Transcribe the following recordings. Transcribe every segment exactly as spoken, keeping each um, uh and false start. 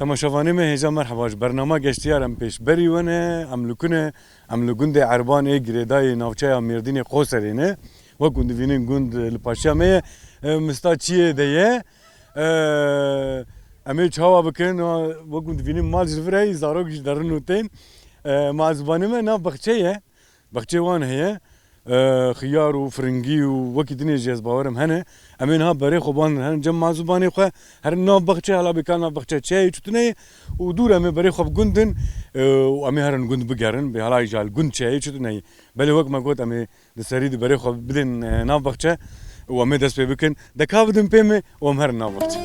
Temaşevanê me hêja merheba, ji bernama Geştiyar em pêşberî we ne, em li ku ne, em li gundê Erban ê girêdayî navçeya Mêrdînê Qoserê ne. Wek hûn divînin gund li paşiya me ye. E, mista çiyê de ye. E, em ê çawa bikin? Wek hûn divînin mal ji vir heyî, zarok ji derin û tên. E, ma zibanê me nav bexçe ye. Bexçê wan heye. E, xiyar û firingî û wekî dinê jî ez bawerim hene. Em ê niha berê xwe bandin herin cem mazûbanê xwe. Herin nav bexçe, hala bêka nav bexçe çi heye çi tune ye. Û dûr em ê berê xwe bi gund din, e, û em ê herin gund bigerin. Bê hala îja li gund çi heye çi tune ye. Belê wek me got em ê di serî di berê xwe bidin, e, nav bexçe û em ê dest pê bikin. Deka bidin pê me û em herin nav bexçe.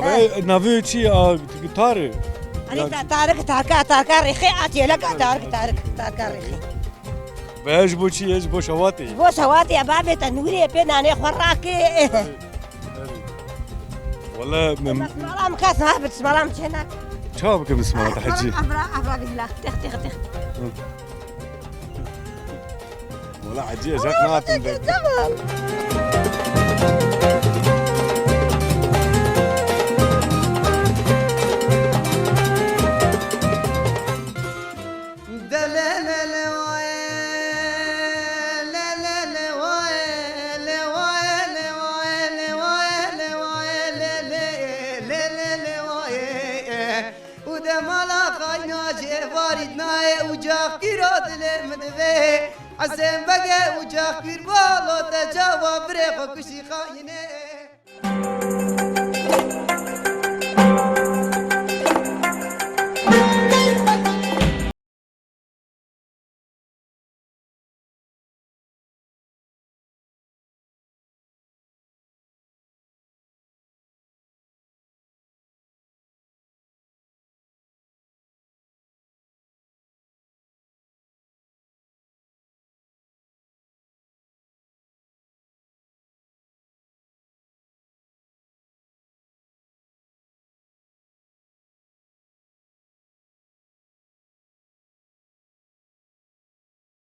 Abi, navê çi ya? Tarı. Hani ta-, Tarık, Tarka, Tarka Rexê, atiyeleka Tarık, Tarık, Tarka Rexê. Ve ji bo çi ye? Ji bo şewatê? Ji bo şewatê ye, bavê te nûrê pê nanê xwe rake. Wala min. Bismillah, min kes ha, bismillah, min çênak. Çawa bikim bismillah, te hecî? Abra, abra, billah, tix, tix, tix. Wala hecî, ez hak natim de. Tamam. Û demala xayna jê varî nayê û caxkîro dilê min divê. Hesên Bege û caxkîr balo te çawa birê xwe kişî xayinê.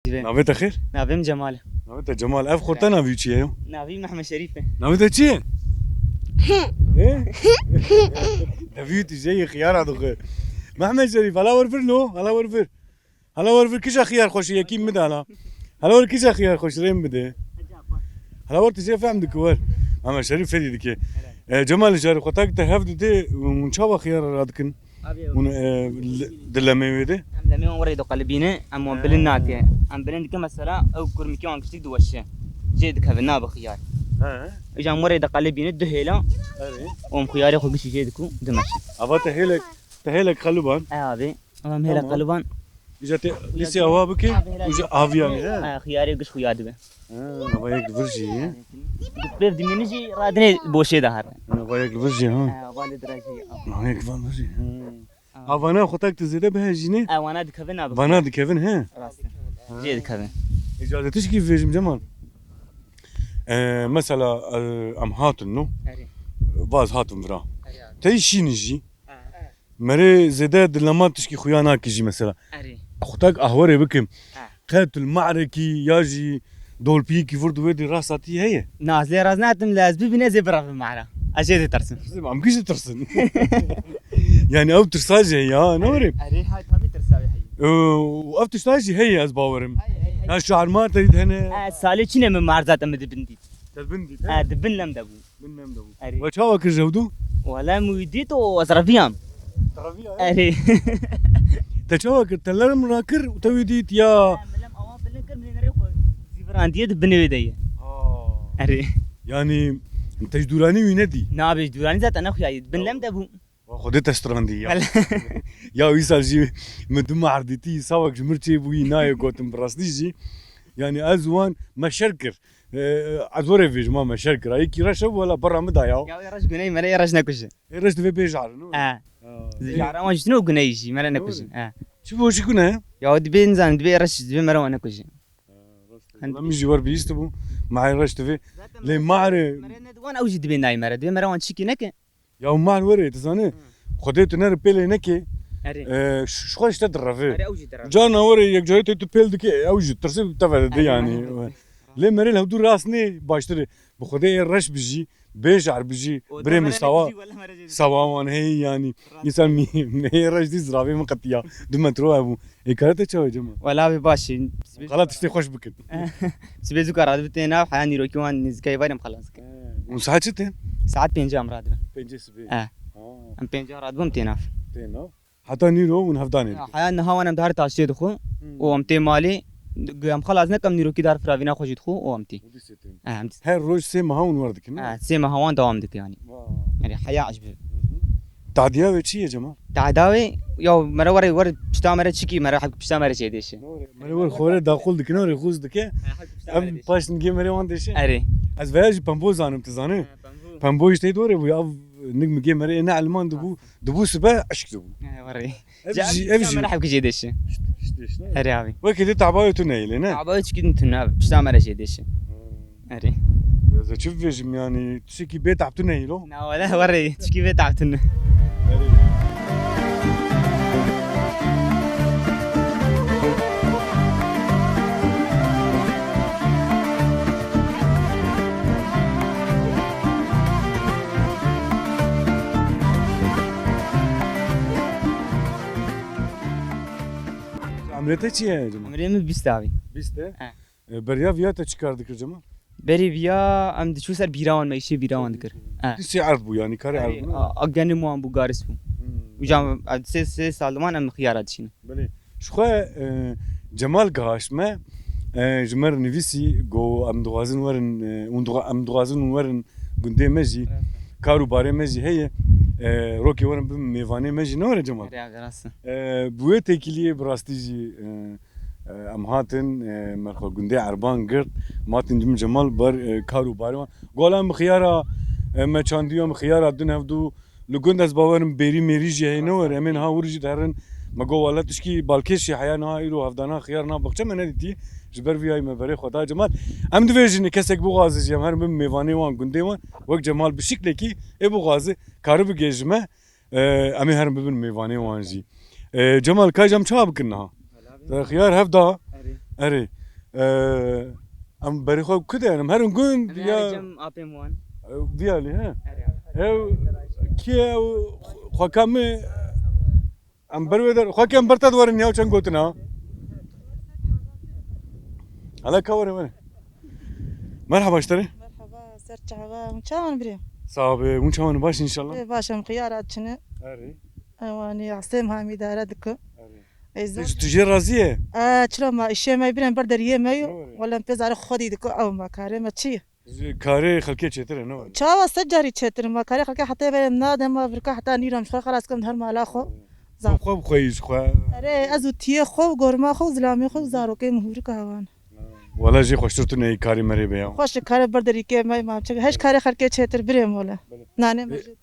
Navê te xêr? Navê min Cemal e. Navê te Cemal. Ev xorta navî çi ye? Navî Mehmet Şerîf e. Navê te çi ye? Ê? Devî tu jeyê xiyara dixwe. Mehmet Şerîf, hala wer vir lo, hala wer vir. Hala wer vir kişa xiyar xweşî yekî min bide hala. Hala wer kişa xiyar xweşî rê min bide. Hala wer tu jê fehm dike wer. Ama Şerîf fedî dike. E, Cemal, jarê xwe tak te hev dide, hûn çawa xiyar radikin? Abi, hûn, e, li-, di lemê wê de? Em lemê wan werê diqelibîne, em wan bilind nake. Em bilind dike mesela ew kurmikê wan kiştik diweşe. Jê dikeve, nabe xiyar. He. Îja em werê diqelibîne du hêla. Erê. Û em xiyarê xwe gişî jê diku dimeşe. Ava te hêlek, te hêlek xeliban. E abi. Em hêla qeliban. Îja te lîsê awa bike, û ji aviyan, he? Ha, xiyarê giş xuya dibe. Ha, ava yek li vir jî ye. Pêv dimîne jî radinê boşê de her. Ha, ava yek li vir jî, ha. Ha, ava li dirajî. Ha, yek van vir jî, ha. Ha. Avana xwe tak tu zêde bihe jî ne? Ha, wana dikeve nabe. Vana dikevin, he? Rast e. Ha. Jê dikevin. Îca de tişkî vêjim Cemal. E, mesela, e, em hatin, no? Erê. Vaz hatin vira. Erê abi. Tey şînî jî. Ha. Merê zêde dilema tişkî xuya nakî jî mesela. Erê. Xwe tak ahwerê bikim. Ha. Qet li ma'rekî ya jî dolpiyekî vir di wê dî rasa tî heye? Na, ez lê raz nadim, lê ez bibîne zê birevim ma'ra. Ez jê ditirsim. Em giş ditirsin. Yani ew tirsa jî heye ha, ne were? Erê, hay, tabii tirsa wê heye. Ew, ev tişta jî heye ez bawerim. Hey, hey, hey. Ya şarma te dît hene. E, salê çîne min mar zaten min dibin dît. Te bin dît, he? E, dibin lem de bû. Min nem de bû. Erê. We çawa kir ji hevdû? Wala min wî dît û ez reviyam. Te reviya, he? Erê. Te çawa kir? Te lerm rakir û te wî dît ya? Em bilem awa bilin kir, min nerê xwe zîvirandiye di binê wê de ye. Ha. Erê. Yani te ji dûranî wî nedî? Na, bê ji dûranî zaten nexuyaye. Bin lem de bû. Wa Xwedê te strandî ya. Wele. Ya wî sal jî min du mahr dîtî, sawek ji mir çêbûyî nayê gotin bi rastî jî. Yani ez wan me şer kir. E, ez were vêjima me şer kir. Yekî reş hebû wela berra min da ya. Ya ê reş guneyî mere ê reş nekujin. Ê reş divê bê jar, no? E. Ha. Ji jara wan jî tune û guneyî jî mere nekujin. E. Çi bo jî gune? Ya dibê nizanim dibê ê reş dibê mere wan nekujin. Ha, rast e. Wela min jî wer bihîstibû. Mahrê reş divê. Lê mahrê mere ne di wan ew jî dibê nayê mere. Dibê mere wan çikî neke. Ya mar were, tu zanî, Xwedê tu nere pêlê neke, Erê. e, ş-, ji xwe ji te direve. Erê, ew jî direve. Carna were yek carê te tu pêl dike, ew jî tirsê bi te ve dide Erê, yanî. Erê. Lê merê li hevdû rast nê baştir e. Bi Xwedê ê reş bijî, bê jar bijî, O birê te min mere sawa, bijî, wele mere jê bijî. Sawa wan heye yanî. Rast. Însan mi-, meyê reş dî ziravê min qetiya. Du metro hebû. Ê, kare te çawa Cemal? Wela wê baş e. Qala tiştê xweş bikin. Sibê zû ka radibe tê nav, heya nîrokî wan nêzîkayê varê em xelas dikin. He. Hûn saet çi tên? Saet pêncî em radibe. Pêncê sibê. He. Ha. Em pêncî radibe em tê nav. Tê nav. Heta nîro hûn hevdanê dikin. Heya niha wan em dihar taştê dixwe. Hmm. Û em tê malê. Em xelas nekem nîrokî dar firavîna xwe jî dixwe û em tê. Û dîsê tên. He, em dîs- Her roj sê meha hûn wer dikin, ne? He, sê meha wan dewam dike yanî. Vay. Erê, heya ecb e. Hı hı. Tahdiya wê çi ye Cemal? Tahdiya wê, ya mere were, were pişta mere çikî mere hep pişta mere çê dêşe. Doğru. Mere were xore daqul dikin, were xuz dike. He, hep pişta mere dêşe. Ev paş nigê mere wan dêşe. Erê. Ez veya jî pembo zanim, tu zanî? He, pembo. Pembo işte doğru bu ya. Nig migê mere ne elman dibu, dibu sibe eşk dibu. He, were. Ev Cem, jî, ev pişta jî. Mere hevkî jê dêşe. Pişt, pişt dêşe, ne? Erê abi. Wekî de tabayê tu neyê lê, ne? Tabayê çikî din tune abi. Pişta mere jê dêşe. Hmm. Erê. Ez çi bibêjim yani, tiştekî bê tab tu neyê lo? Na wele, were, çikî bê tab tu ne. Erê. Emrê te çi ye Cemal? Emrê min bîst avî. Bîst e? He. E, beriya viya te çi kar dikir Cemal? Berî viya em diçû ser bîra wan, me îşê bîra wan dikir. He. Tu sê erd bû yani, karê erd bû, ne? A, a genim wan bû, garis bû. Hmm. Uca em, sê, sê sal diman em xiyara dişînin. Belê. Ji xwe, e, Cemal gihaşt me, e, ji me re nivîsî, got, em dixwazin werin, e, hûn dixwa-, em dixwazin hûn werin gundê me jî, Evet. kar û barê me jî heye, e, rokê werin bibin mêvanê me jî, ne were Cemal? Erê, abi, rast e. E, bi wê têkiliyê bi rastî jî, e, e, em hatin, e, me xwe gundê Erban girt, em hatin cim Cemal ber, e, kar û barê wan. Got, em bi xiyara, e, me çandiyo, em bi xiyara din hevdû, Li gund ez bawerim bêrî mêrî jî heye ne were, em ê niha wir jî diherin. Me got wele tişkî balkêş jî heya niha îro hevdana xiyar na baxçe me nedîtî. Ji ber vî yayî me berê xwe da Cemal. Em divêjin kesek bixwaze jî em herin bibin mêvanê wan gundê wan. Wek Cemal bi şiklekî ê bixwaze karibige ji me. E, em ê herin bibin mêvanê wan jî. E, Cemal, ka jî em çawa bikin niha? Te xiyar hev da? Erê. Erê. E, em berê xwe ku de em herin gund Em ê ya. Herin cem apên wan. E, vî alî, he? Erê. Ew kî ye ew xweka min? Em ber wê der, xwekê em ber te diwerin ya çend gotina? Hele ka were were. Merhaba ji te re. Merhaba, ser çava. Hûn çawan birê? Sağ ol, hûn çawan baş inşallah. Ê, baş em xiyara çine. Erê. Ewanî Asêm Hamî dare dike. Erê. Ê, zor. Tu, tu jê razî ye? Ê, çira ma îşê me birên ber deriyê me yo. Doğru. Wele em pê zarê xwedî dike ew ma karê me çi ye? Ji karê xelkê çêtir e, ne were? Çawa sed carî çêtir e, ma karê xelkê heta vê em nade, ma virka heta nîro em ji xwe xelas kim her mala xwe. Zaf. Xwe bi xwe yî ji xwe. Erê, ez û tiyê xwe û gorma xwe û zilamê xwe û zarokê min hûrika hewan. Wele jê xweştir tu neyî karê merê be ya. Xweş e, karê ber derîkê me, ma çi, heş karê xelkê çêtir birê wele. Belê. Nanê me E, jê.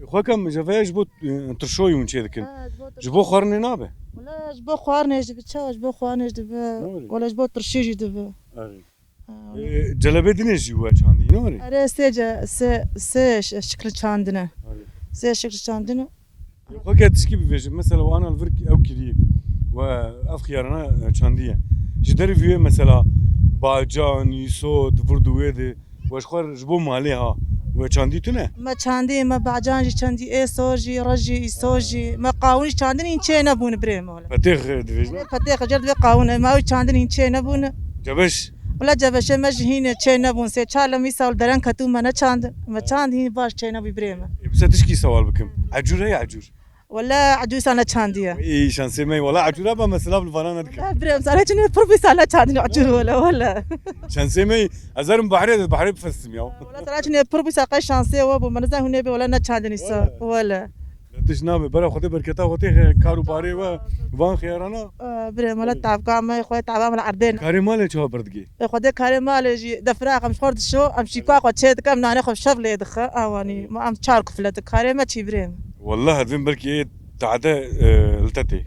Xwe kem ji vê ji bo, e, tirşoyî hûn çê dikin. Ha, ji bo tirşo. Ji bo xwarinê nabe? Wele ji bo xwarinê jî dibe, çawa ji bo xwarinê jî dibe. Doğru. Wele ji bo tirşî jî dibe. Erê. Ha, E, celebê dinê jî we çandî, ne were? Erê, sê ce-, sê, sê ş-, şikil çandine. Erê. Sê şikil çandine. Xwe ke tişkî bivêjin, mesela we ana li vir ew kirî we ev xiyarana, e, çandiye. Ji derî vî wê mesela bacan, îsot, vir di wê de we ji xwe ji bo malê ha we çandî tune? Me çandî, me bacan jî çandî, êso jî, rej jî, îso jî. Me qawin jî çandin, hîn çê nebûn birê mole. Petêx, e, divêjin? Erê, petêx, cer divê qawin, me ew çandin, hîn çê nebûn. Cebeş? Wela cebeşê me jî hîn çê nebûn, sê çar lem îsal deren ketû me neçand. Me çand hîn baş çê nebû birê me. Ê, bi se tişkî sewal bikim. Ecûr heye ecûr? Wele ecûr sa neçandiye. Ê, şansê me, wele ecûra ba me silav li vana nedikim. Wele birê em sare çinê pir bî sa neçandin ecûr wele, wele. Şansê me, ez herim bahrê, bahrê bifestim ya. Wele sare çinê pir bî sa qey şansê we bû, me nizan hûn ê bê wele neçandin îsa. Wele. Wele. tişt nabe. Bera Xwedê berketa xwe tê kar û barê we van xiyarana. Ee, birê mala tavka me, xwe tava mala erdên. Karê malê çawa berdigê? Ee, Xwedê karê malê jî defra em ji xwe dişo, em şîka xwe çê dikim, nanê xwe şev lê dixe. Awanî, ma em çar kuflet karê me çî birê me. Wallah, divên belkî ê tade, e, li te tê.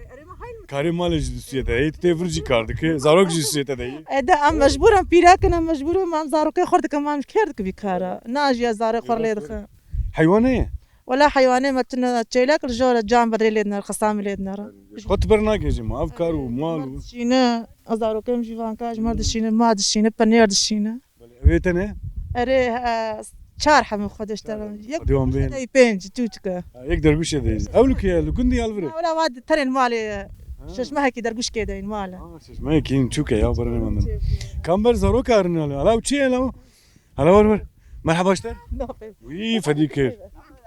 Karê malê jî dûsiye te heye, tu tê vir jî kar dike, zarok jî dûsiye te de ye. Ê de em mecbûr in, pîrek in, em mecbûr in, em zarokê xwe dikin, em ji kê dikin vî kara? Na jî ez zarê xwe lê dixin. Heywan heye? Wela heywanê me tune, çêlek li jor e, can berê lê dinere, xesamî lê dinere. Ji xwe tu ber nagihêjî ma, ev kar û mal û. Dişîne, zarokê min jî vanka, ji me dişîne, ma dişîne, penêr dişîne. Belê, ew ê te ne? Erê, e, çar hemû xwe deştera. Çar hemû. Yek Xwedê wan bêne. Pênc, çûçik e. Ha, yek dergûşê de. Ew li ku ye? Li gundî ya li vir e? Wela va tenên malê ye. Ha. Şeş mehekî dergûşkê de in mal e. Ha, şeş mehekî in çûk e ya, bere ne mendin. Çûk e. Kamber zarok karin ale. Ala ew çi ye la? Hala war war. Merhaba işte. Wî fedî kir.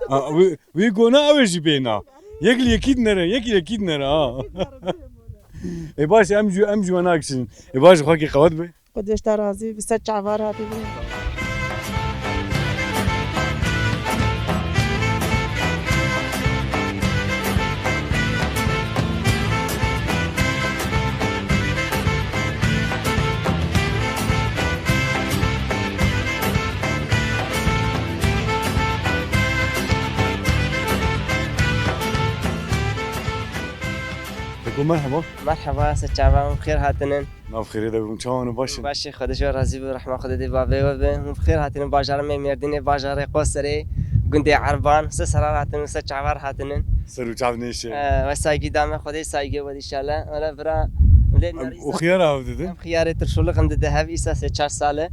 A, wî, wî gona ew ê jî bêna. Yek li yekî dinere, yek li yekî dinere ha. E baş, em jû, em jû wana kişin. E baş, xwe kî qewet be. Xwedê ji te razî be, ser çavar hatî be. Eko, merhaba. Merhaba, ser çavan, xêr hatinin. Nav xêrê de bûm, çawan û baş in? Baş e, Xwedê ji we razî be, rehma Xwedê dê bavê we be. Hûn bi xêr hatinin bajarê me Mêrdînê, bajarê Qoserê, gundê Erban. Ser serra hatinin, ser çavar hatinin. Ser û çav nêşe. Ee, we saygî dame, Xwedê saygê we dîşale. Wele bira, lê Em, û xiyar av didin? Em xiyarê tirşulix em dide hev, îsa sê çar sal e.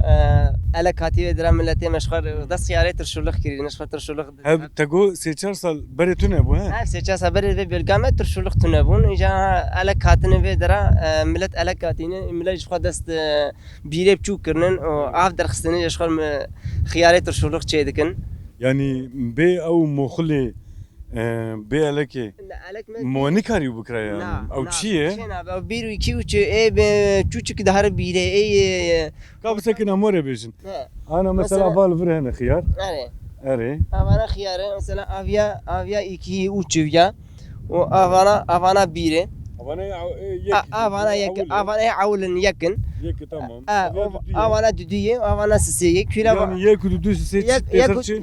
Ee, elek hatî vê dira milletê me ji xwe dest xiyarê tirşulix kirî, ne ji xwe tirşulix dide hev. Hev te got sê çar sal berê tune bû, he? Hev sê çar sal berê vê bölga me tirşulix tune bûn. Îja elek hatine vê dira, e, millet elek hatîne, millet ji xwe dest, e, bîrê biçûk kirinin û av derxistine, ji xwe me xiyarê tirşulix çê dikin. Yanî bê ew moxilê, e, bê elekê. Na, elek me mo nikarî bikira ya. Na, ew na, çi ye? Çê nabe, ew bîr û iki û çi, ê be çûçik dihare bîrê, ê ye. Ka bisekine morê bêjin. He. Ana mesela, mesela val vir hene xiyar. Erê. Erê. Avana xiyar e, mesela aviya, aviya iki û çiviya. O avana, avana bîr e. Avana ya, e, yek. A-, avana yek, avana ewlin yekin. Yek, tamam. A, avana o, dudiye. Avana dudiye, avana sisiye. Kula yani yek û dudu sisiye. Yek,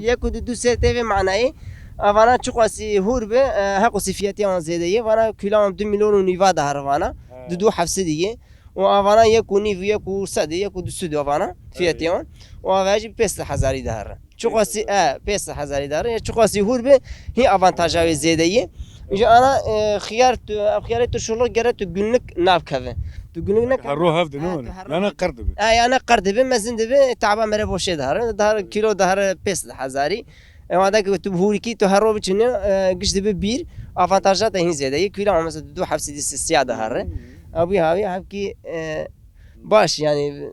yek û dudu sisiye tevê manayê. Avana çiqasî hûr be, e, heqûsî fiyatê wan zêde ye. Vana kula wan du milyon û nîva dahar vana. Ha. Dudu hevsi diye. Û avana yek û nîv, yek û sed, yek û du sed avana fiyetê wan. Û avaya jî pênc sed hezarî dihare. Çiqasî, e, pênc sed hezarî dihare. Ya çiqasî hûr be, hî avantaja wê zêde ye. Ji ana, e, xiyar tu, ev xiyarê tu şuluk gere tu günlük navkeve. Tu günlük ne. Her ro hev de ne? E, tu her ro. Yana qer dibe. E, yana qer dibe, mezin dibe, taba mere boşê dihare. Dihare kilo dihare pênc sed hezarî. Ewa de ku tu bi hûrikî tu her ro biçine, e, giş dibe bîr, avantaja te hîn zêde ye. Kuyla mesela du heft sed sisiya de here. Hmm. Ew bî havî hevkî, e, baş yani.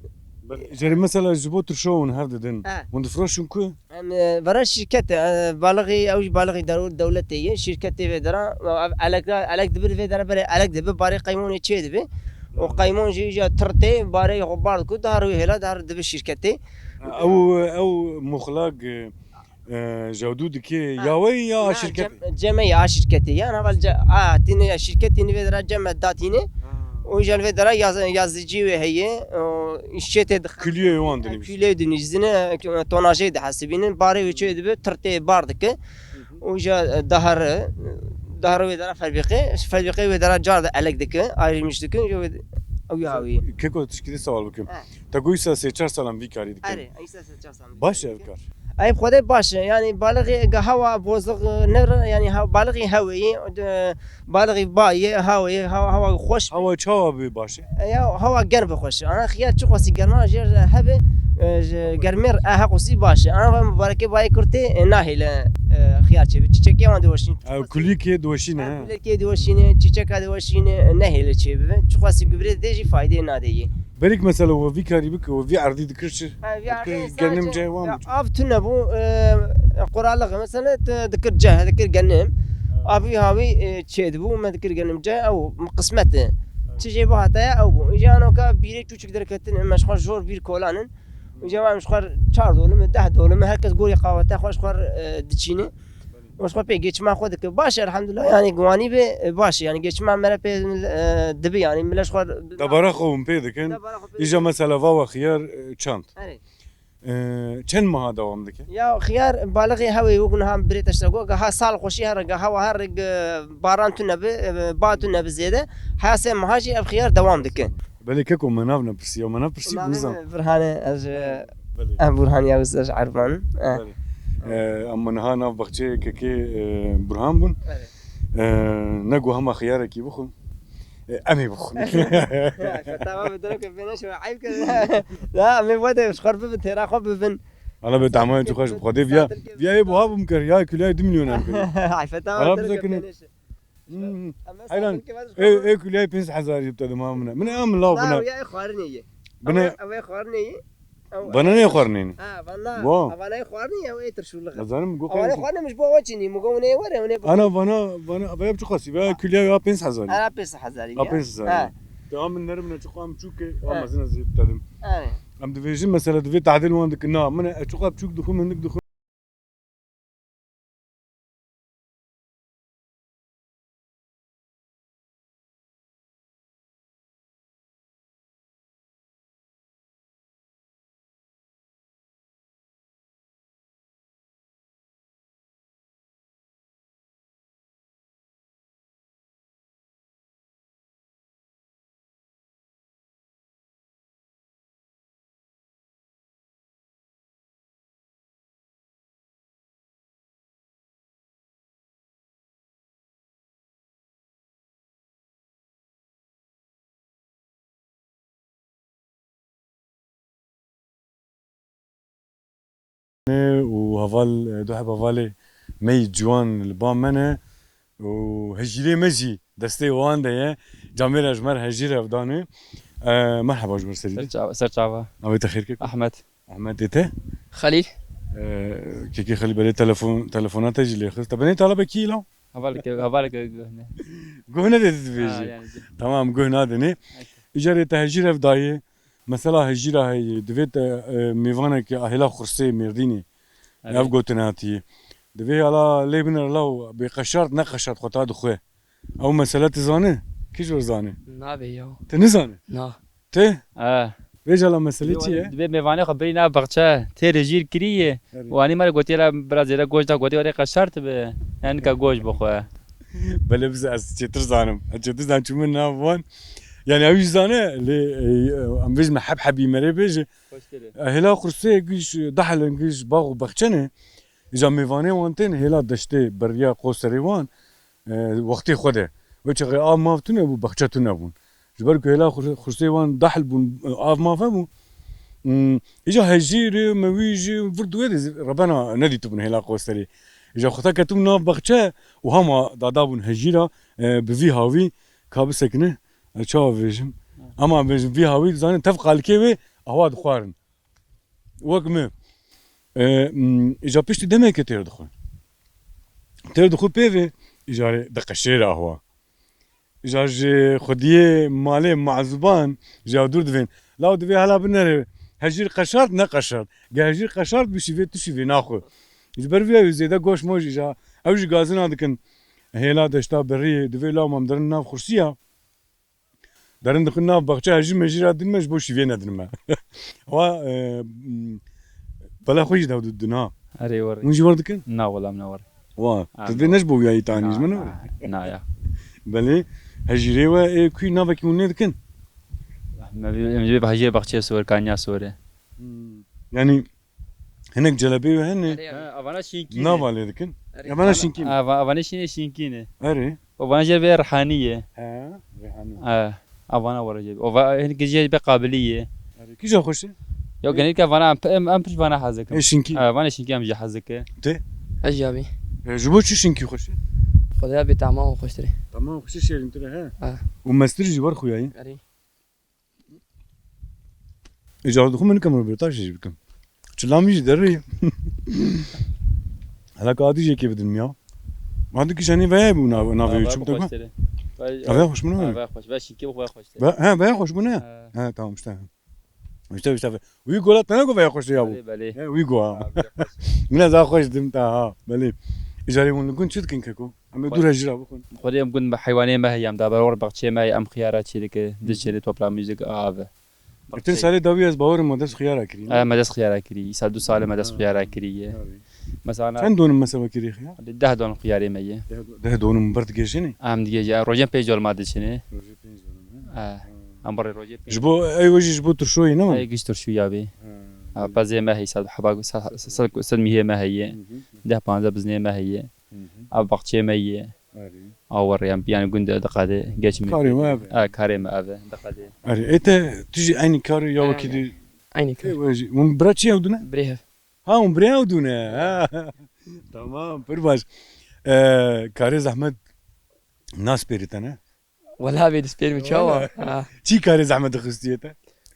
Jere mesela ji bo tirşo hûn hev didin. E. Hûn difroşin ku? Em, e, vera şirket, e, balixî, ew jî balixî dew-, dewletê ye. Şirketê vê dera, ev elek, elek dibe vê dera, berê elek dibe, barê qeymonê çê dibe. O qeymon jî îja tirtê, barê xwe bar diku, dahar wê hêla, dahar dibe şirketê. Ew, ew muxlag, e, E, jewdû dikê ya we ya şirketê? Cem-, ceme ya şirketê. Yan heval ce-, a, tîne ya şirketê nivê dira ceme datîne. Ha. O jel vê dira yaz-, yazıcı wê heye. O, şetê dix-, küliyê wan dinivîsîne. Küliyê dinivîsîne, tonajê dihesibînin. Barê wê çê dibe, tirtê bar dike. Hı hı. O ja, e, dahar, dahar wê dira fabrîqe. Fabrîqe wê dira car de elek dike, ayrılmış dike. Ew ya wî. Keko, tişkî dî sewal bikim. Ha. Te got îsa sê çar salan vî karî dikin. Erê, îsa sê çar salan vî karî dikin. Baş e ev kar? Ey, bi Xwedê baş e. Yanî balixî ge hewa bozix, e, ne re, yanî ha-, balixî hewê ye, de, balixî ba ye, hewê ye, hewa, hewa xweş. Hewa çawa bê baş e? E, ya hewa germ bi xweş e. Ana xiyar çiqasî germa jê re hebe, e, ji germê re, e, heqûsî baş e. Ana va mubarekê bayê kurtê, e, nahêle, e, xiyar çêbe. Çiçekê wan diweşîn. E, kulîkê diweşîne, he. Kulîkê diweşîne, çiçeka diweşîne, e, nehêle çêbibe. Çiqasî gubrê dê jî faydê nadê yê. Berîk mesela we vî karî bike, we vî erdî dikir çi? Ha, vî erdî dikir genim ceh wan. Av tune bû, e, quralix mesela te dikir ceh, dikir genim. Ha. Avî havî, e, çê dibû, me dikir genim ceh, ew qismet e. Evet. Çi jê bihata ye, ew bû. Îja anoka bîrê çûçik derketin, me ji xwe jor bîr kolanin. Îja em ji xwe çar dolime, deh dolime, her kes gorî qawete xwe ji xwe, e, diçîne. Û ji xwe pê geçima xwe dike. Baş e, elhamdulillah, yani guwanî be, e, baş e. Yani geçima me re pê, e, dibi, yani millet ji xwe Debara xwe hûn pê dikin. Debara xwe pê Îja dikin. Mesela va we xiyar, e, çand. Erê. E, çend meha dewam dike? Ya xiyar balixê hewê wek niha birê te ji te got, ha sal xweşî here, ha hewa here, baran tune bi, e, ba tune bi zêde. Heya sê meha jî ev xiyar dewam dike. Belê keko me nav nepirsiya, me nepirsiya, Navê nizam. Me Burhan e, ez ji Belê. Em Burhan ya, ez ji Erban. Eh. Belê. E, em niha nav baxçeyê kekê, e, Burhan bûn. Belê. E, ne got hema xiyarekî bixwin. E, em ê bixwin. Tamam, bi dirok pê neşe, eyb kir. Ya, em ê wede ji xwe bibin, têra xwe bibin. Hala be damayê tu xweş bi Xwedê viya, viya ê buha bûm kir, ya kuliyayê du milyon em kir. Eyb, tamam, Hala dirok bize pê kine. Neşe. Hmm. Em ê Heyran, sakin kevin ê, ê kuliyayê pênc hezar jî bide dima min e. Min e, em law bine. Ya, ê xwarinê ye. Bine. Ew ê xwarinê ye. Ew Bana ne xwarinê ne? Ha, valla. Wow. Evanayê xwarinê ye, ew ê tirşûlix e. Ez zanim, go Evanayê xwarinê min ji bo ew çînî, min go hûn ê were, hûn ê Ana vana, vana, vaya çi xasî, vaya kuliya ya pênc hezar. Ana pênc hezar Ha, ya. Pênc hezar. Ha. Te am min nerim ne çi qam çûke, Ha. Ama zina zî tadim. Ha. Em divêjin mesela divê tahdil wan dikin. Na, min e çi qam çûk dixwim, hindik dixwim. û heval, e, du heb hevalê me yî ciwan li ba me ne û hejîrê me jî destê wan de ye. Camêra ji me re hejîr hevdane. E, merheba ji ber serî. Ser çava, ser çava. Navê te xêr kek? Ahmet. Ahmet ê te? Xelîl. E, kekê Xelîl belê telefon, telefona te jî lê xist. Te binê talebe kî law? Hevaleke, hevaleke guhne. Guhne de dibêjî. Ha, yani. Tamam, guh nadinê. Neyse. Îcarê te hejîr ev dayê. Mesela hejîra heye. Divê te, e, mêvaneke a hêla xursê Mêrdînê. Evet. Ev gotin hatiye. Divê ala lê binere law bê qeşart, ne qeşart xwe ta dixwe. Ew mesele tu zane? Kî jor zane? Nabê ya. Tu nizane? Na. Tê? E. Vêca la meselê çi ye? Divê mêvanê xwe birî nav baxçe, tê rejîr kirî ye. Erê. Û anî me re gotiye la bira zêde goş da, gotiye were qeşart bi. Enika goş bixwe. Belê bize ez çêtir zanim. Ez çêtir zanim çûme nav wan. Yani ew jî zane, lê, e, em bêjin me heb hebî merê bêje. Hoş gelin. E, hêla xursê giş, dahil giş, bax û baxçe ne. Îca mêvanê wan tên hêla deştê beriya qoserê wan, e, wextê xwe de. Wê çaxê av mav tune bû, baxçe tune bûn. Ji ber ku hêla xur-, xursê wan dahl bûn, av mav hebû. Hmm, îca hejîrê me wî jî vir duwê de rebena nedîtibûn hêla qoserê. Îca xwe ta ketibûn nav baxçe û hema dadabûn hejîra, e, bi vî hawî ka bisekine, e, çawa bêjim? Ama bêjim vî hawî dizanin tev qalikê wê awa dixwarin. Wek min. E, m, îca piştî demeke têr dixwe. Têr dixwe pê ve, îcarê diqeşêre ahwa. Îcar ji xwediyê malê mazûban ji ya dûr divên. Law divê hela binere, hejîr qeşart, ne qeşart. Ge hejîr qeşart bi şîvê tu şîvê naxwe. Ji ber vê ew zêde goş moş îca. Ew jî gazina dikin. Hêla deşta beriyê, divê law mam derin nav xursiya. Derin dixin nav baxçe, hejî mejî ra din me ji bo şîvê nedin me. Wa, e, m, bela xwe jî dev didin ha. Erê, were. Hûn jî wer dikin? Na, wela, em ne were. Wa, Ha, tu dê na. Ne ji bo wiyayî tanî ji min were. Na, na ya. Belê, hejîrê we ê kû navekî hûn nê dikin? Me vê, em vê hejîrê baxçeyê sor, kanya sor e. Hmm. Yani, Hinek celebê we hene? Erê, erê. Ha, avana şinkî ne. Nava lê dikin? Erê. Avana şinkî ne? Ava-, avana şînê şinkî ne. Erê. Avana jê vê rihanî ye. He, rihanî. Ha, avana were jê. Ava-, hinek jê be qabiliyê. Erê. Kîja xweş e? Ya genellikle avana em, em, em piş vana hez dikin. E, şinkî. Ha, avana şinkî em jê hez dikin. Te? Ez jî abi. E, ji bo çi şinkî xweş e? Xwedê be tamam xweştir e. Tamam xweş e, şêrîntir e, he? Ha. Û mestir jî wer xuya ye. Erê. Îcar dixwim min nikem röportaj jî bikim. Çila min jî derê. Hala ka adî jê kê bidin ya. Adî kî jenî veya bû nav-, navê çi bû? Ava xweş bû. Ava xweş bû, ne? Ava xweş. Ve şinkî xwe xweş. Ve, he, veya xweş bû, ne? He. He, tamam işte. İşte, işte. Wî gola te ne got veya xweş ya bû? Belê, belê. He, wî go ha. Ava xweş. Min ez xweş dim ta ha. Belê. Îcarê hûn li gund çi dikin keko? Em ê dû re jî re bixwin. Xwedê em gund bi heywanê me heye, em daber baxçeyê me heye, em xiyara çê dike, diçêne topla muzîk ave. Geçen salê dawî ez bawerim me dest xiyara kirî. E, me dest xiyara kirî. Îsal du sal e me dest xiyara kirî ye. Mesela çend donim mesela kirî xiyar? Deh don xiyarê me ye. Deh, deh donim bir digêjinê? Em digêje, rojên pênc don ma diçine. Rojê pênc donim, he? E, em birê rojê pênc. Ji bo, ey wejî ji bo tirşoyê ne? Ey giş tirşoya bê. Ha, pezê me heye, sed heba, sed, sed, sed mîhê me heye. Deh panzdeh biznê me heye. Ev baxçeyê me ye. Erê. Awer yan, yani gund diqede geç me. Karê me ev e. Ha, karê me ev e, diqede. Erê, ê te tu jî eynî karê ya wekî dî. Eynî kar. Ê, wê jî. Hûn bira çi ew dune? Birê hev. Ha, hûn birê ew dune. Ha. Tamam, pir baş. Ee, karê zehmet nas pêrî te ne? Wela bê dispêr min çawa? Wela. Ha. Çi karê zehmet dixistiye te?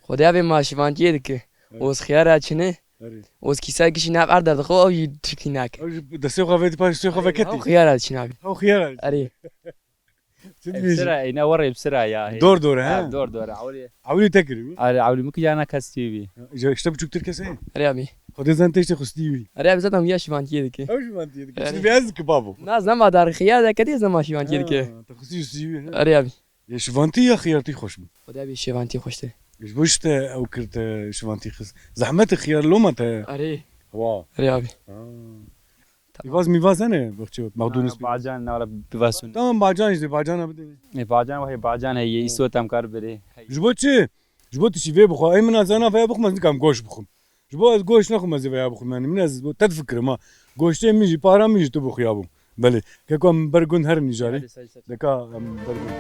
Xwedê bê ma şivantiyê dike. Evet. Oz xiyara çine. Erê. Oz kîsa gişî nav erd derdixwe, ew jî tiştî nake. Ew jî destê xwe vê dî paş destê xwe veketî. Ew xiyara çine abi. Ew xiyara. Erê. Çi dibêjî? Sira, ine warê bi sira ya. Dor dor, ha? Ha, dor dor, ewlî. Ewlî te kirî? Erê, ewlî min kî ya ne kes tî bî. Ya, işte biçûktir kes e? Erê abi. Xwedê zan te işte xistî bî. Erê abi zaten ya şivantiyê dike. Ew şivantiyê dike. Erê. Çi dibê ez dike babo? Na zema dar xiyar de kedi zema şivantiyê dike. Ha, te xistî şivantiyê. Erê abi. Yê şivantî ya xiyartî xweş bû? Xwedê bê şivantî xweş tê. Ji bo ji te ew kir te şivantî xist. Zehmet e xiyar loma te. Erê. Wa. Erê abi. Ha. Tamam. Îvaz mîvaz hene baxçe mexdûnis. Bacan ne wala bivasûn. Tamam bacan işte bacana bidin. E bacan wahê bacan heye îso tam kar bire. Ji bo çi? Ji bo tu şîvê bixwe. Ey min a zana veya bixwim ez nikam goş bixwim. Ji bo ez goşt nexwim ez ê veya bixwim, yanî min ez bo te difikirim ha. Goştê min jî, para min jî tu bixuya bû. Belê. Keko em ber gund herin îcarê. Belê, ser, ser. Deka em ber gund.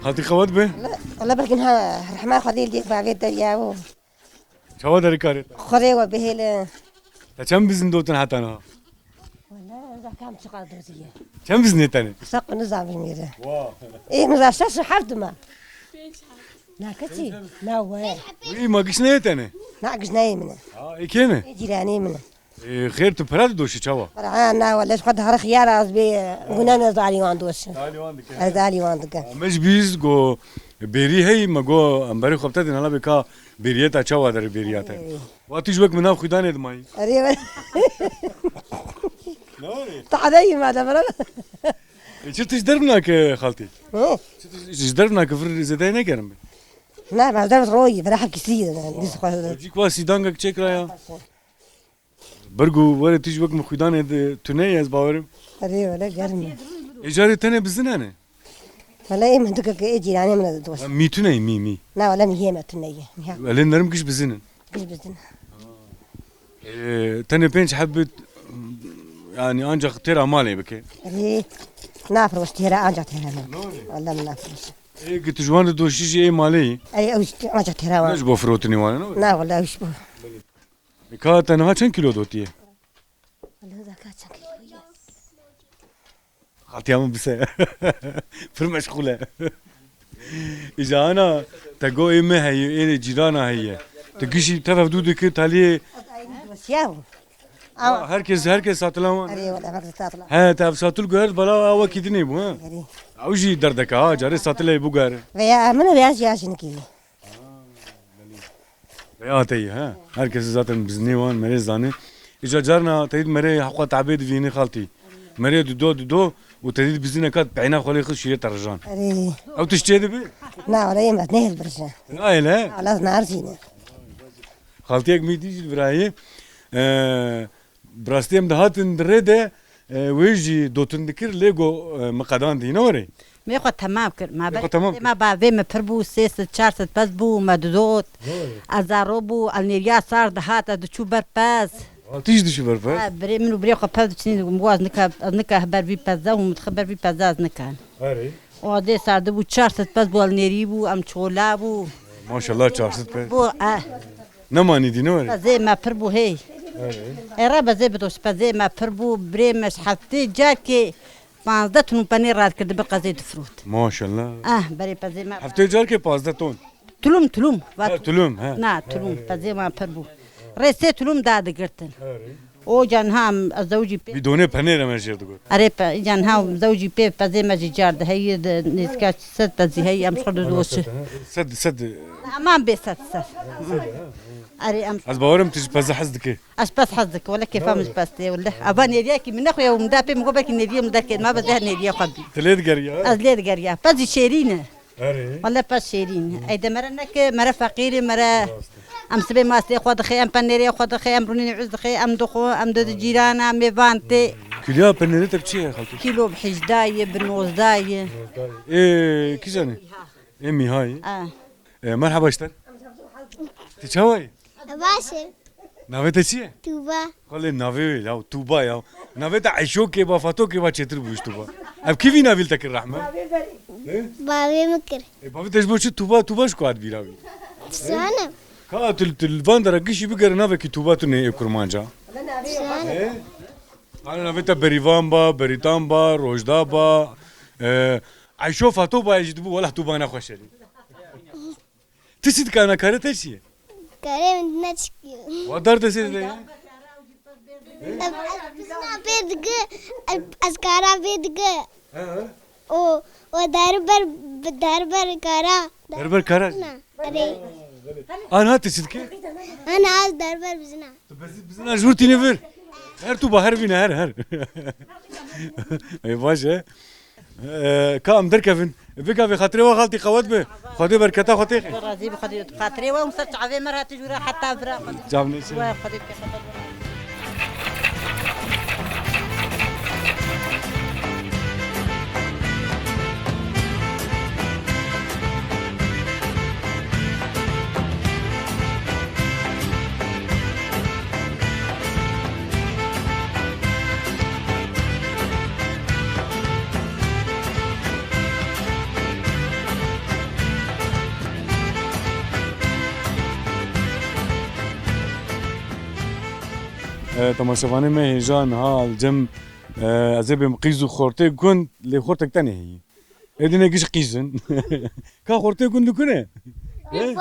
Xaltî xewet be. Wala, wala belkin ha, rehma Xwedê li bavê derya û. Çawa derê karê te? Xwedê we bihêle. Te çend bizin dotin heta niha? Wala, zakam çiqas dotiye. Çend bizinê tenê? Qisa qunu zamirmêre. Wa. Ê, min za şeş heft ma. Na keçî? Na we. Wî ma gişneyê tenê? Na gişneyê min e. Ha, ê kê ne? Ê cîranê min e. Ê, xêr tu pira didoşî çawa? Pira, ha, na wala, ji xwe dihare xiyar az bê, gune ne zalî wan doşin. Zalî wan dike. Ez zalî wan dike. Me ji bîst go bêrî hey, me go em berê xwe bite din, hala bê ka bêriyeta çawa derê bêriya te. Ey. Wa tu ji wek min nav xwîdanê dimayî. Erê we. Ne were? Tade yî madem re. E, çi tu ji derv nake xaltî? Hı? Çi tu ji derv nake vir zêdeyê negerim be? Na, ma derv royî, vir hep kisî. Biz xwe. Cî kwa sîdangek çêkiraya. Bergo were tu ji wek min xwîdanê di tune ye ez bawerim. Erê wele germ e. Ê carê tenê bizin hene? Wele ê min dike ke ê cîranê min e dost. Mî tune ye, mî, mî. Na wele mî yê me tune ye. Mî ha. Wele nerim giş bizin in. Giş bizin. Ê, tenê pênc heb bit, yani ancak têra malê bike. Erê. Nafroş têra ancak têra malê. Wele min nafroş. Ê, ki tu ji wan didoşî jî ê malê yî. Erê ew jî ancak têra wan. Ne ji bo firotinê wan e, ne? Na wele ew ji bo. Ka te niha çend kîlo dotiye? Wala zaka çend kîlo ye? Xaltiya min bise. Pir meşxûl e. Îca ana te go ê me heye, ê cîrana heye. Tu gişî tev hevdû dikir taliyê. Siya bû. Ha, herkes, herkes satila wan. Erê wala herkes satila. He, te ev satil guhert bala awa kî dinê bû, he? Erê. Ew jî derdeke ha, carê satilê bû guhere. Veya min veya jî ya jinikî. Veya te yî, he? Herkes zaten biznê wan merê zanê. Îca carna te yî merê heqwa tabê divînî xaltî. Merê dido dido û te dî bizîne kat peyna xwe lê xist şîrê te rijan. Erê. Ew tişt çê dibi? Na, wala yê me nehêl birje. Nahêl, he? Wala narzîne. Xaltiyek mî dî jî li virayê. Ee, bi rastî em dihatin di rê de, e, wê jî dotin dikir, lê go, e, min qedandî, ne were? Mê xwe temam kir. Ma Mê xwe temam kir. Ma bavê min pir bû, sê sed, çar sed pez bû, me didot. Ne were? Ez zaro bû, el nêriya sar dihat, ez diçû ber pez. Ha, tu jî diçû ber pez? Ha, birê min û birê xwe pez diçinî, min got, ez nika, ez nika ber vî pez de, hûn min dixe ber vî pez de, ez nikan. Erê. O dê sar dibû, çar sed pez bû, el nêrî bû, em çola bû. Maşallah, çar sed pe. Bu, eh. Nemanî dî, ne were? Pezê me pir bû hey. Erê. Ê re bezê bidoş, pezê me pir bû, birê me ji heftê carkê panzdeh tulum penê radikir, dibe qezê difirot. Maşallah. Ah, berê pezê me. Heftê carkê panzdeh ton. Tulum, tulum. Ha, tulum, he. Na, tulum, pezê me pir bû. Rê sê tulum dadigirtin. Erê. O can ha, em, ez zewcî pê. Bidonê penê re me jêr digot. Erê, pe-, can ha, zewcî pê pezê me jî car diheyî, di nêzîka sed pezî heyî, em ji xwe didoşi. Sed, sed. Aman bê sed, sed. Erê, em. Ez bawerim tu ji pezê hez dikî. Ez pez hez dikim, wele kêfa min ji pez tê, wele. Ava nêriyekî min nexuye û min da pê, min got belkî nêriyê min derkê, ma bezê her nêriyê xwe bî. Tu lê digeriya? Ez lê digeriya. Pez jî şêrîn e. Erê. Wele pez şêrîn. Ey de mere neke, mere feqîrî, mere em sibê mastê xwe dixê, em penêrê xwe dixê, em rûnê nêûz dixê, em dixwe, em dide cîrana, mêvan tê. Kîloya penêrê te bi çi ye, xaltî? Kîlo bi hejda ye, bi nozda ye. Ê, kîjan e? Ê, mîha ye. Ah. Ê, merheba ji te. Tu çawa yî? Baş e. Navê te çi ye? Tuba. Xalê navê wê ya, Tuba ya. Navê te Eyşokê ba, Fatokê ba çêtir bû ji Tuba. Ev kî vî navî li te kir rehme? Bavê min kir. E, bavê te ji bo çi Tuba, Tuba ji ku hat bîra wî? Zanim. Ka tu, tu li van dera gişî bigere navekî Tuba tune ê kurmanca. Zanim. E? Ana navê te Berîvan ba, Berîtan ba, Rojda ba, e, Eyşo Fato ba jî dibû, wela Tuba nexweş e. Tu çi dikana, karê te çi ye? Karê min ne çikiyo. Wa dar destê de ye? Ez, ez bizina pê dike, ez, ez kara pê dike. He, he. O, o derber, derber kara. Derber kara. Na, erê. Ana tu çi dike? Ana ez derber bizina. Tu bez-, bizina ji wir tîne vir. Her tu ba her vîne her, her. Ê, baş e. Ee, ka em derkevin. Vê gavê xatirê we xaltî qewet be. Xwedê berketa xwe têxe. Razî bi Xwedê, xatirê we û ser çavê me re hate jû re heta vira. Çav nêçe. We Xwedê bike xeter. E, temaşevanê me hêja niha li cem, e, ez ê bêm qîz û xortê gund lê xortek tenê heye. Êdî ne giş qîz in. Ka xortê gund li ku ne? He?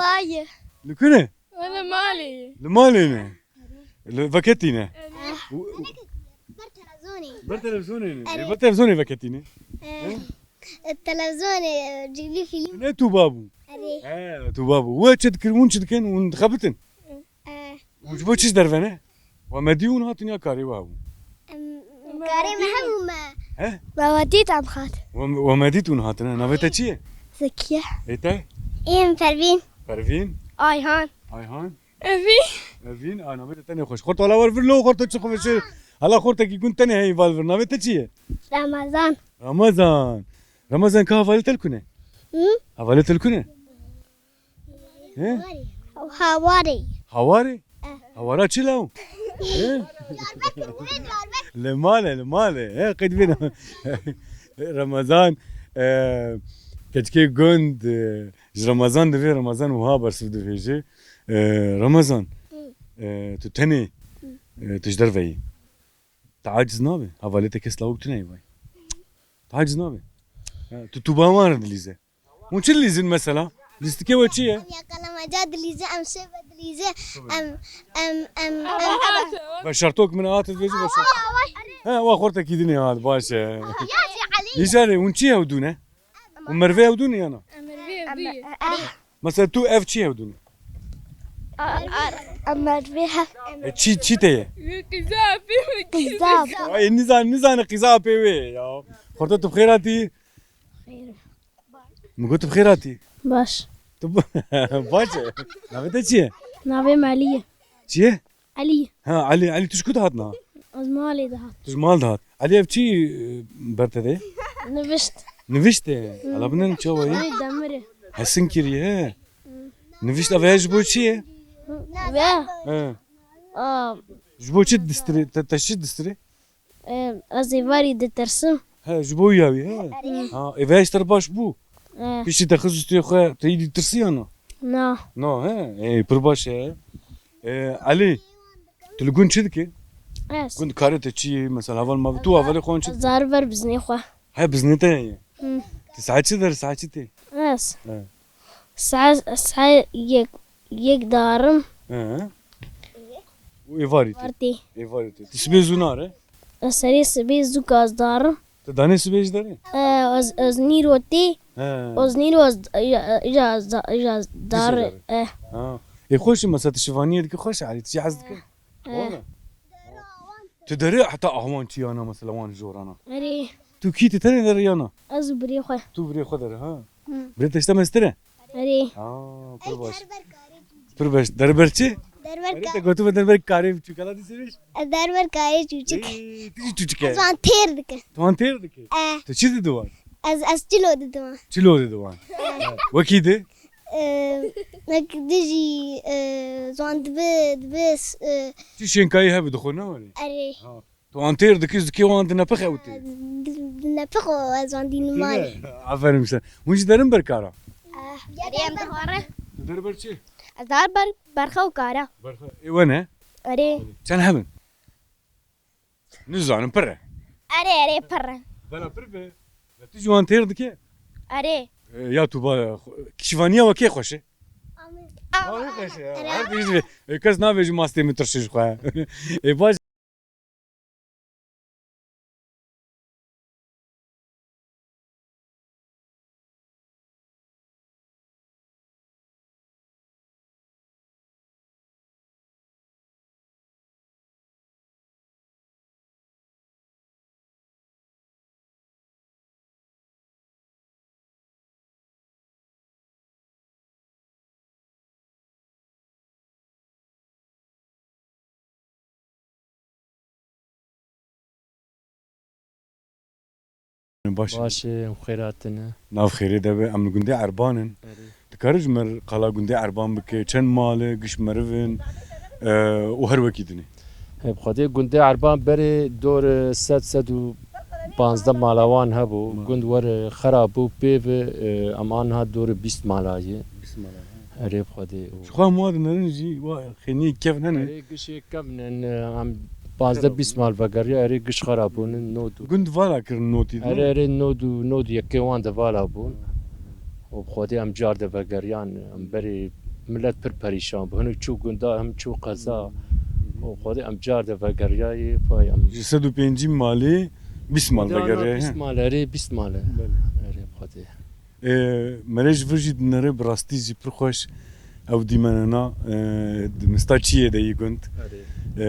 Li ku ne? Li malê ye. Li malê ne? Li veketî ne? Erê. Ber televîzyonê. Ber televîzyonê ne? Erê. Ê, ber televîzyonê veketî ne? Erê. He? Televîzyonê, cîlî fîlm. Ne Tuba bû? Erê. He, Tuba bû. We çi dikir, hûn çi dikin, hûn dixebitin? Erê. Hûn ji bo çi ji derve ne? We me dî hûn hatin ya karê we hebû? Em, karê me hebû me. He? Me we dît em hat. We, we me dît hûn hatine. Navê te çi ye? Zekiye. Ê te? Ê min Pervîn. Pervîn. Ayhan. Ayhan. Evîn. Evîn, a, navê te tenê xweş. Xort, hala wer vir lo, xort te çi xweş e. Hala xortekî gund tenê heyî val vir. Navê te çi ye? Ramazan. Ramazan. Ramazan, ka hevalê te li ku ne? Hı? Hevalê te li ku ne? He? Hawarê. Hawarê? Eh. Hawara çi law? He? Li mal e, li mal e. He, qeyd bîne. Ramazan, e, keçikê gund, e, ji Ramazan divê, Ramazan wiha bersiv dibêje. E, Ramazan, Hı. e, tu tenê, Hı. e, tu ji derve yî. Te aciz nabe. Hevalê te kes lawik tune yê vay. Te aciz nabe. Ha, tu, tu ba wan re dilîze. Hûn çi dilîzin mesela? Lîstikê we çi ye? Em yakalamaca dilîze, em şêve dilîze, em, em, em, em. Veşartok min hat dibêjî veşartok. He, wa xortekî dinê hat, baş e. Ya, ya, Ali. Îcarê, hûn çi hewdû ne? Hûn mervê hewdû ne ya na? Em mervê hewdû ye. Mesela tu ev çi hewdû ne? Em mervê hev. E, çi, çi te ye? Qîza apê wê. Qîza apê. Ay, nizan, nizane qîza apê wê ya. Xorta tu bi xêr hatî? Xêr. Min got tu bi xêr hatî? Baş. Tu b-, baş e. Navê te çi ye? Navê me Elî ye. Çi ye? Elî. Ha, Elî, Elî, tu ji ku dihat niha? Ez malê dihat. Tu ji mal dihat. Elî, ev çi, e, ber te de? Nivişt. Nivişt e? Hı. Ala binin çawa ye? Ay, demir e. Hesin kiriye, he? Hı. Nivişt ev ji bo çi ye? Ve? He. Aa. Ji bo çi distirê? Te, te çi distirê? Em, ez ê varî ditirsim. He, ji bo ya wî, he? Hı. Ha, ê, vê ji te re baş bû. He. Piştî te xist û stûyê xwe, te îdî tirsiyana? Na. Na, he? Ê, pir baş e. Ê, Elî, tu li gund çi dikî? Ez. Gund karê te çi ye? Mesela, heval ma tu hevalê xwe çi dikî? Zarî ber biznê xwe. He, biznê te ye? Hı. Tu saet çi der, saet çi tê? Ez. He. Saet, saet yek, yek darim. He. Û êvarî tê. Var tê. Êvarî tê. Tu sibê zû nare? Ez serê sibê zû gaz darim. Tu danê sibê ji derê? E, ez, ez nîro tê. He. Ez nîro ez, ya, ya, ya, ya, dare. Dişê dare. E. Ha. Ê, xweş e, mesela tu şivaniyê dikî, xweş e, Elî, tu jî hez dikî? E. Wala. Tu derê heta ahwan çiyana, mesela wan jorana. Erê. Tu kî tu tenê derê yana? Ez û birê xwe. Tu birê xwe derê, ha? Hı. Birê te ji te mestir e? Erê. Ha, pir baş. Pir baş. Derber çi? Derber. Erê, te gotibe derber karê biçûk. Hala dî sêviş? Ez derber karê çûçik. Ê, tu jî çûçik e. Ez wan têr dike. Tu wan têr dike? E. Tu çi didi wan? Ez, ez çilo didim wan. Çilo didi wan. Wekî di? E, wek dijî, e, zwan dibi, dibi, e, Çi şênkayî hebe dixwe ne were? Erê. Ha. Tu wan têr dikî, dikî wan dinepix ew tê. Di-, dinepix û ez wan dînim malê. Aferin işte. Hûn jî derin berkara? Eh, erê em dixware. Tu derber çi? Ez dar ber, berxe û kara. Berxe. Ê we ne? Erê. Çend hebin? Nizanim, pir e. Erê, erê, pir e. Bela pir be. Ya tu ji wan têr dike? Erê. E, ya tu ba, şivaniya we kê xweş e? Amin. Amin xweş e. Erê. Her tişt be. E, kes nabêje mastê min tirşe ji xwe. E, baş. Baş e. Baş e, em xêr hatine. Nav xêrê de be, em li gundê Erban in. Erê. Dikarî ji me re qala gundê Erban bike, çend mal e, giş meriv in, e, û her wekî dinê? He, bi Xwedê gundê Erban berê dor, e, sed, sed û panzdeh mala wan hebû. Ma. Gund wer, e, xera bû, pê ve, e, em aniha dor bîst mala ye. Bîst mala, he. Erê, bi Xwedê. Ji xwe hemû dinerin jî, wa xêniyê kevn hene. Erê, gişê kevn in, e, em pazdeh bîst mal vegeriya, erê, giş xera bûn in, nod û. Gund vala kirin notî, ne? Erê, erê, nod û, nod û yekê wan de vala bûn. Û bi Xwedê em car de vegeriyan, em berê millet pir perîşan bû. Hinek çû gunda, him çû qeza. Û bi Xwedê em car de vegeriyayê, vay em. Ji sed û pêncî malê bîst mal vegeriye, he? Bîst mal, erê, bîst mal e. Belê. Erê, bi Xwedê. E, me re ji vir jî dinere, bi rastî jî pir xweş. Ew dîmenena, e, di mista çiyê de yî gund. Erê. E,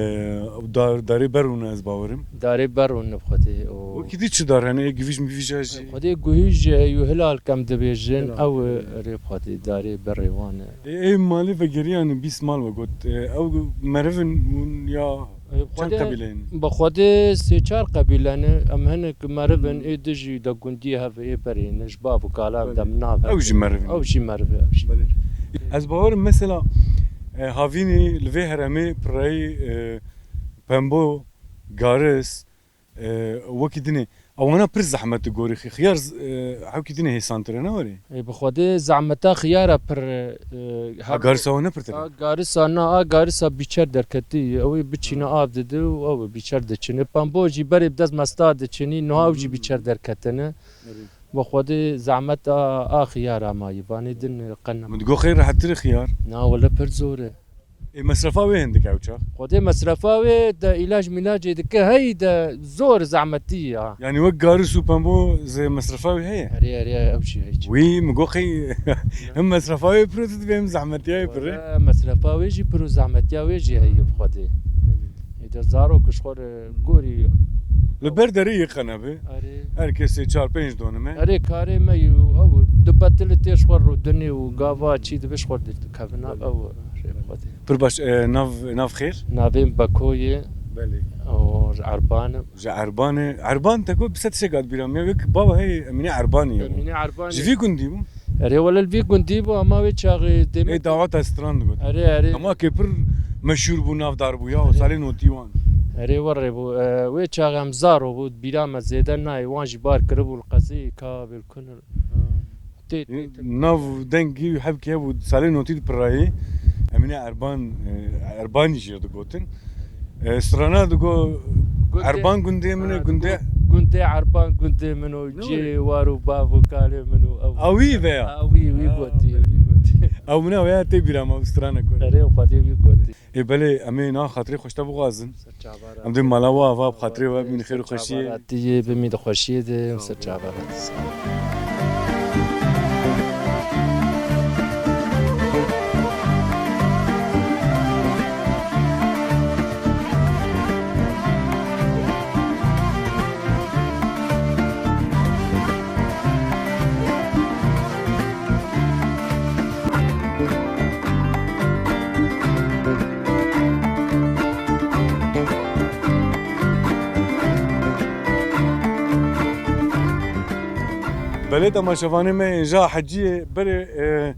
ew dar, darê berûne ez bawerim. Darê berûne bi Xwedê, o. Wekî dî çi dar hene, ê givîj mivîj e jî? Xwedê guhîj, e, yu hilal kem dibêjin, hilal. Ew, e, erê bi Xwedê, darê berê wan e. Ê, ê malê vegeriyan bîst mal ve got. E, ew meriv in hûn ya çend qebîle in? Bi Xwedê sê çar qebîle ne. Em hinek meriv in, ê dijî de gundî hev ê berê ne, ji bav û kala em de min nave. Ew jî meriv in. Ew jî meriv e, ew jî. Belê. Ez bawerim mesela, e, havînî li vê heremê pireyî, e, pembo, garis, e, wekî dinê. Ewana pir zehmet e gorî xi-, xiyar z-, e, hewkî dinê hêsantir e, ne werê? Ê, bi Xwedê zehmeta xiyara pir, e, a garisa wan ne pirtir e? A garisa na, a garisa bîçer derketî, ew ê biçîne av dide û ew ê bîçer diçine. Pembo jî berê bi dest mesta diçinî, niha ew jî bîçer derketine. Erê. Bi Xwedê zehmet a, a xiyara mayî, vanê din qe ne. Min digot xeyr rehettir e xiyar. Na, wele pir zor e. Ê, mesrefa wê hindik ew çax? Xwedê mesrefa wê de îlac mîlacê dike heyî de zor zehmetî ya. Yanî wek garis û pembo zê mesrefa wê heye? Erê, erê, ew jî heye. Wî, min got qey him mesrefa wê pir û tu dibê him zehmetiya wê pir e. Wele mesrefa wê jî pir û zehmetiya wê jî heye bi Xwedê. Ê de zarok ji xwe re gorî. Li ber derê yê qe nebe. Erê. Her kesê çar pênc donime. Erê, karê me yû, ew, du betilî tê ji xwe rûdinê û gava çî dibe ji xwe dikevin, ew, rê Xwedê. Pir baş, e, nav, nav xêr? Navê min Beko ye. Belê. Û ji Erban im. Ji Erbanê. Erban te ku bi sed şêk hat bîra me. Wek bava heye Emîne Erbanî ye. Emîne Erbanî. Ji vî gundî bû? Erê, wele li vî gundî bû, ama wê çaxê demê. Ê, daweta stran digot. Erê, erê. Ama ke pir meşhûr bû, navdar bû ya, erê. Salê notî wan. Erê, werê bû. E, wê çaxê em zaro bû, bîra me zêde nayê, wan jî bar kiribû li qezê, ka bêl kunir. Ha. Tê, tê, tê. Nav dengî hebkê hebû, salê notî di pirayê. Emîne Erban, e, Erbanî jê digotin. E, strana digo, Gundê, Erban gundê min e, ha, gundê. Gundê Erban gundê min o, Ne cê were? War û bav û kalê min o, ew. A wî veya? A wî, wî Ha, gotî, belê. Wî gotî. Ew min e, veya tê bîra ma, strana ku. Erê, xwedê wî gotî. Ê belê, em ê na xatirê xweş te bixwazin. Ser çava re. Em dê mala we ava bi xatirê we bimîn xêr û xweşiyê. Ser çava re tiyê bimîn xweşiyê de, ser çava re. Belê temaşevanê me, êja Heciyê berê, e,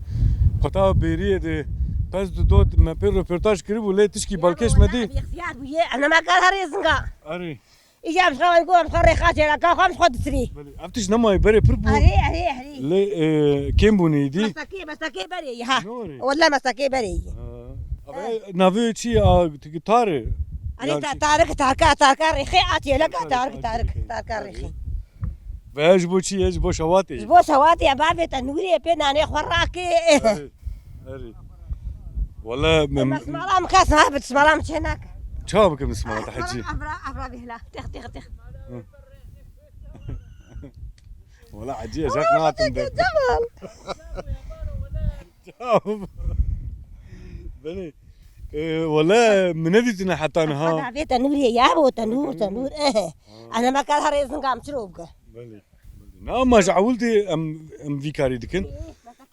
qota Bêriyê de pez didot, me pê röportaj kiribû, lê tişkî balkêş me dî. Ixtiyar bûye, ene me kar herê zinga. Erê. Îca em xwe, em xwe rêxa çêleka xwe, em xwe disirî. Belê, ev tişt nemayê, berê pir bû. Erê, erê, erê. Lê, e, kêm bûne îdî. Mestekê, mestekê berê yî, ha. Ne were? Wele mestekê berê yî. Ha. Eve navê çi ye? A, tiki Tarê? Erê, yan ta-, çi? Tarık, Tarka, Tarka rêxê a çêleka, Tarık, Tarık, Tarka rêxê. Ve ji bo çi ye? Ji bo şewatê? Ji bo şewatê ye, bavê te nûrê pê nanê xwe rakê. Erê, erê. Wele me-, me smalam kes ha, bi smalam çê nake. Ça bikim smalam te hecî? Avra, avra bihla. Tex, tex, tex. Hı. Wele hecî ez hak natim de. Cemal. Tamam. Belê. E, wele min nedîtine heta niha. Xweda vê tenûrê ya bo, tenûr, tenûr, eh. Ha. Ana me kar herê zingam çiro bike. Belê. Na, ma ji ewil de em, em vî karî dikin.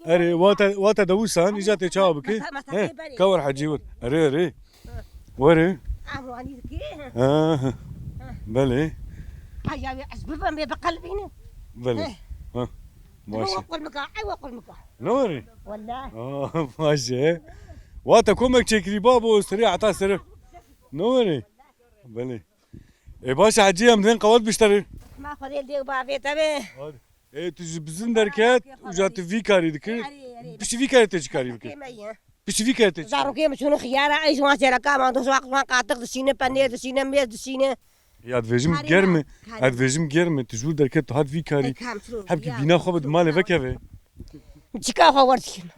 Erê, wate, wate de wisa, îca tê çawa bike? Masa, masa He, tê berê. Ka wer hecî wir. Erê, erê. Were. Ahwanî dike. Ha, ha. Belê. Ay, ya, ez bibim, bê bi qelbîne. Belê. He. Ha. Baş e. Ewa qurmika, ewa qurmika. Ne were? Wallahî. Aa, baş e. Wate komek çêkirî babo, serê heta serê. Ne were? Belê. Ê, baş e, hecî, em dên qewet bişterê. Ma Xwedê dê û bavê te be. Hadi. Ê, tu ji bizin derket, uca tu vî karî dikir. Erê, erê. Piştî vî karê tê çi karî bikir? Kême ye. Piştî vî karê tê çi? Zarokê min çûne xiyara, ey ji wan çêleka man, tu ji wan qatiq dişîne, penêr dişîne, mêz dişîne. Ya dibêjim germ e, ya dibêjim germ e, tu ji wir derket, tu hat vî karî. Hebkî bîna xwe bi malê vekeve. Çika xwe werdikim.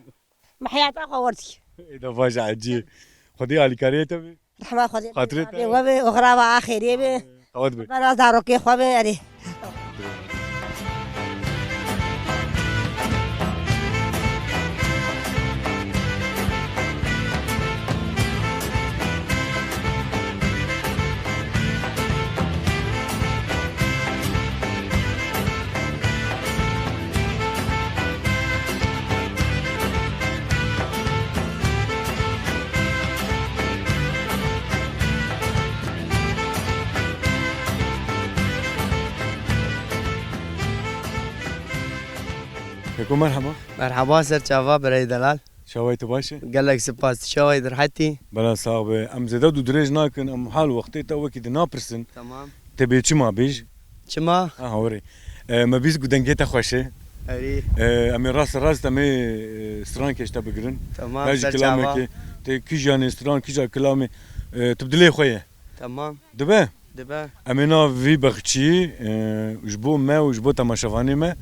Me heyata xwe werdikim. Ê, da vaje hecî. Xwedê alîkariyê te be. Rehma Xwedê Xatirê te. Be, we be, oxira ve axêrê be. Qewet be. Bera zarokê xwe be, erê. Keko merhaba. Merhaba, ser çava birayê delal. Çawayê tu baş e? Gelek spas, tu çawayê, tu rehetî? Bela sax be. Em zêde dû dirêj nakin, em hal wextê te wekî di napirsin. Tamam. Te bê çima bêj? Çima? Aha, orê. E, me bîst ku dengê te xweş e. Erê. E, em ê rast rast em ê, e, strankê ji te bigirin. Tamam, ya ji ser çava. Kilamekê. Te kîjanê stran, kîja kilamê, e, tu bi dilê xwe ye. Tamam. Dibe? Dibe. Em ê nav vî bexçî, e, ji bo me û ji bo temaşevanê me,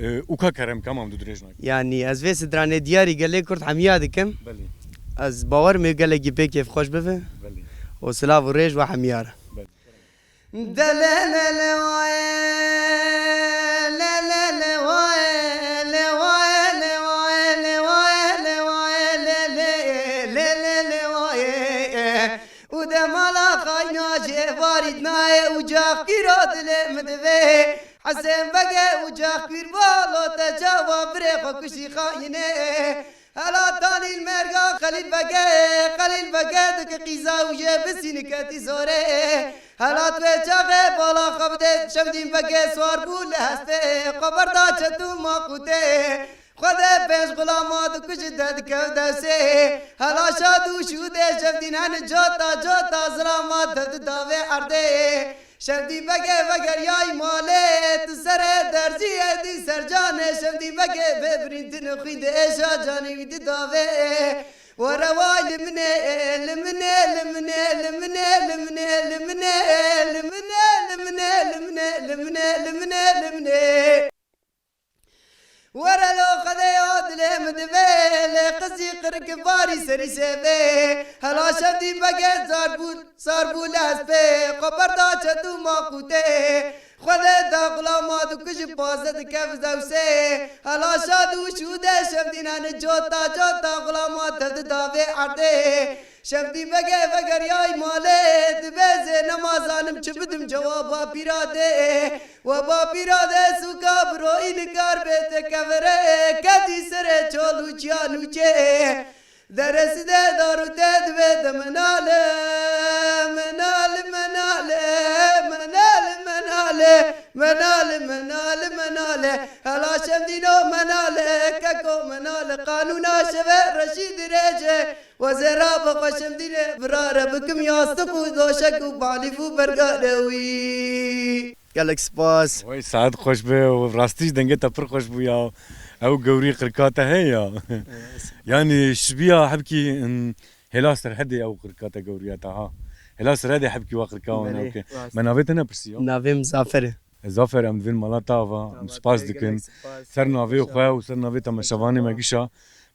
e, û ka kerem ke em du dirêj nakin. Yanî ez vê stranê diyarî gelê Kurd hemiya dikim. Belê. Ez bawer me gelekî pê kêfxweş bibe. Belê. Û silav û rêj we hemiya re. Belê. Û demala xayna jê varît nayê û caxkîro dilê min divê. Hesên Bege û caxkîr balo te çawa birê xwe kuşî xayinê. Hela Talîl merga Xelîl Bege, Xelîl Bege dike qîza û jê bisîni ketî zorê. Hela tu ê çaxê bala xwe bidê, Şevdîn Bege swar bû li hestê. Xwe berda çetû maqûtê. Xwedê pênc xulama dikuje de dikew dewsê. Hela şad û şûdê Şevdîn hene cota cota zilama de di davê erdê. Şevdîn Bege vegeriyay malê, tu serê derziyê dî Sercanê Şevdî veke vê birîndin xwîn di êşa canê wî di davê. Were way li min ê, li min ê, li min ê, li min ê, li min ê, li min ê, li min ê, li min ê, li min ê, li min ê, li min ê, li min ê. Were lo xwedê ya dilê min divê, lê qizî qirik varî serî sevê. Hela Şevdî veke zar bû, zar bû lez pê, xwe berda çet û maqûtê. Xwedê da xulama dikujî paze dikev zewsê. Hela şad û şûdê Şevdîne ni cota cota xulama tev di davê erdê. Şevdî vege vegeriyay malê, dibêzê nema zanim çi bidim cewaba pîra dê. We bapîra de sûka biroyî nikar bê te kevere, kedî serê çol û çiya nûçê. Deresî de dar û te divê de menale, menale, menale, menale, menale, menale, menale, menale. Hela Şevdîno menale, keko menale, qanûna şeve reşî dirêje. Wezêra bi xweşimdînê birare bikim yastik û doşek û balîf û bergane wî. Gelek spas. Wey, saet xweş be û rastî jî dengê te pir xweş bû ya. Ew gewrî qirka te heye ya. Yanî şibiya hebkî, him, hêla serhedê ew qirka te gewriya te ha. Hêla serhedê hebkî wa qirka wan Belê, ew ke. Rast. Me navê te nepirsî ya. Navê min Zafer e. Zafer, em divên mala te ava, em spas dikin. Ser navê xwe û ser navê temaşevanê me gişa,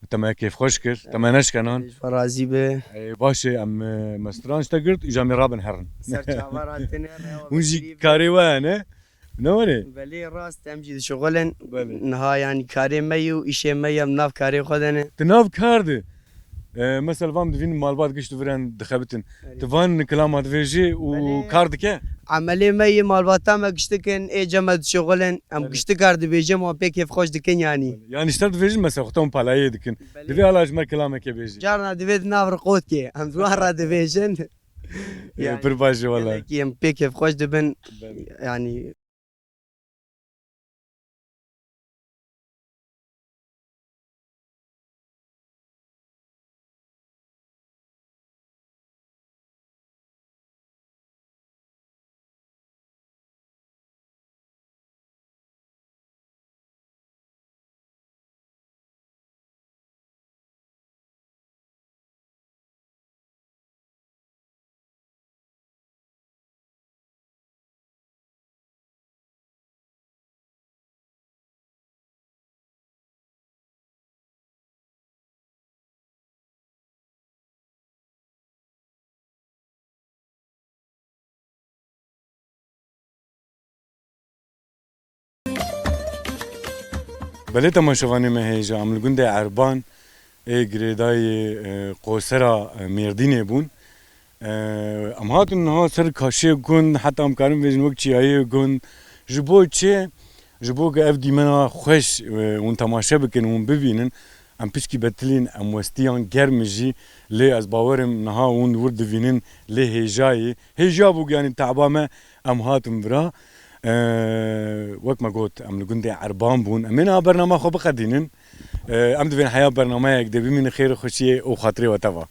te me kêfxweş kir, te me neşkenan. Ji we razî be. Ê, baş e, em, e, me stran ji te girt, îja em ê rabin herin. Ser çava re têne re. Hûn jî karê we ne? Ne were? Belê rast, em jî dişixulin. Belê. Niha yanî karê me ye û îşê me ye, em nav karê xwe de ne. Di nav kar de. E, mesela van divîn malbat gişt diviren dixebitin. Erê. Tu van kilama divêjî û Belê. Kar dike? Emelê me yê malbata me gişt dikin, ê cem me dişixulin. Em Erê. Gişt kar dibêjin, wan pê kêfxweş dikin yanî. Yanî ji te divêjin mesela xwe te hûn palayê dikin. Belê. Divê hala ji me kilamekê bêjî. Carna divê di nav riqotkê. Em di wan re dibêjin. E, Yani, pir baş e wele. Gelekî em pê kêfxweş dibin. Belê. Yani, Belê temaşevanê me hêja, em li gundê Erban ê girêdayê, e, qosera, e, Mêrdînê bûn. E, em hatin niha ser kaşê gund, heta em karin bêjin wek çiyayê gund. Ji bo çi? Ji bo ku ev dîmena xweş, e, hûn temaşe bikin, hûn bibînin. Em piçkî betilîn, em westiyan germ jî, lê ez bawerim niha hûn wir divînin, lê hêjayê. Hêja bû, yanî te'ba me, em hatin vira. E, wek me got, em li gundê Erban bûn. Em ê niha bernama xwe biqedînin. E, em divên heya bernameyek dê bimînin xêr û xweşiyê û xatirê we teva.